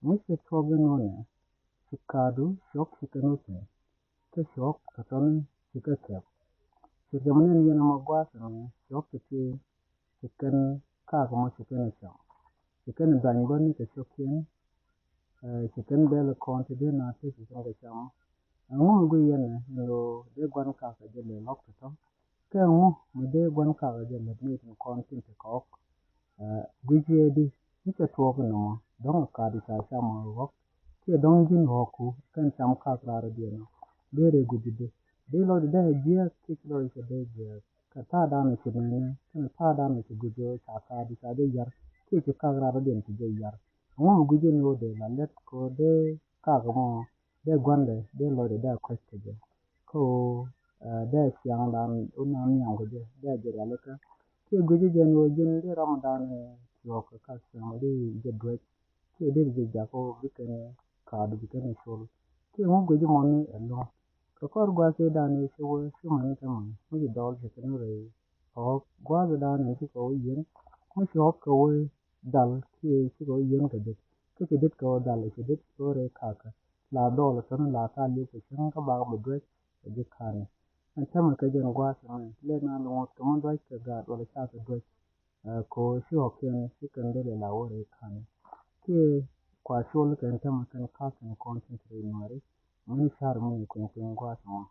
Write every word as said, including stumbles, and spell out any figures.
Ŋi̱ cɛ tuɔɔk in wä nɛ, ci kaadu cɔk ci kɛn wä pɛn, kä cɔk kɛ tɔni ci kɛ kɛp. Ci kɛ mi nɛn yɛn ɛmɔ gua̱a̱th ɛmɛ cɔk kɛ ti, ci kɛn kaak mɔ ci kɛn cam. Ci kɛn dhany bä ni kɛ cɔkiɛn, ci kɛn bɛl kɔn ti dee na ti ci kɛn kɛ cam. Ɛŋu mi gui yɛn ɛ in lo dee guan kaak kɛ jɛ lɛ lɔk ti tɔ. Kɛ ŋu mi dee gua̱n kakä jɛ lät ni tin kɔn tin ti kɔk. Guic yɛ di mi cɛ tuɔɔk in nɔmɔ dɔ̱ŋ a kaat i̱ ca cam ɣɔk kiɛ dɔ̱ŋ ji̱n ɣɔku kɛn cam kak raar diɛn ɔ. Dee rɛ guic di di lɔc di dee jiɛk kiɛ ci lɔc cɛ dee jiɛk kɛ ta̱a̱ dan ci nɛnɛ kɛn ta̱a̱ dan ci guic yɛ ca kaat i̱ ca jɛ yar kiɛ ci kak raar diɛn ci jɛ yar. Ŋu mi guic in wä dee la lät kɛ dee kak mɔ dee gua̱ndɛ dee lɔcdɛ dee a kuec kɛ jɛ. Kä ɣöö dee a ciaŋdan wä na nhiam kɛ jɛ dee a jɛ rialikä. Kiɛ guic jɛ jɛn ɣöö ji̱n dee ram dan cuɔk kɛ kak ciaŋ dee jɛ duec. Kiɛ dee jɛ jak ɣöö bi kɛn kaadu bi kɛn col. Kiɛ ŋu guic mɔni ɛlɔ̱ŋ kɛ kɔr gua̱a̱th dan ci wee ci mani kɛ mɔni mi ci dɔl ci kɛn rɛy. Ɣɔk gua̱a̱th dan in ci kɛ wee yien mi ci ɣɔk kɛ wee dal kiɛ ci kɛ wä yien kɛ dit. Kä ci dit kɛ wä dal ci dit kɛ wä rɛy kakä la dɔɔl kɛn la ka liep kɛ cäŋ kä bak bɛ duec kɛ ji̱ ka̱ni. Ɛn tämɛ kɛ jɛn gua̱a̱th ɛmɛ lɛ na ni ŋut kɛ mɛn duec kɛ gaat wala ca kɛ duec. Kɛ wä ci ɣɔkiɛn ci kɛn dee lɛ la wä rɛy ka̱ni. Kiɛ kua col kɛ ɛn tämɛ kɛn ka̱th kɛn kɔn tin te rɛy nuääri. Mɛn car mɛn kuny kuny gua̱a̱th ɛmɔ.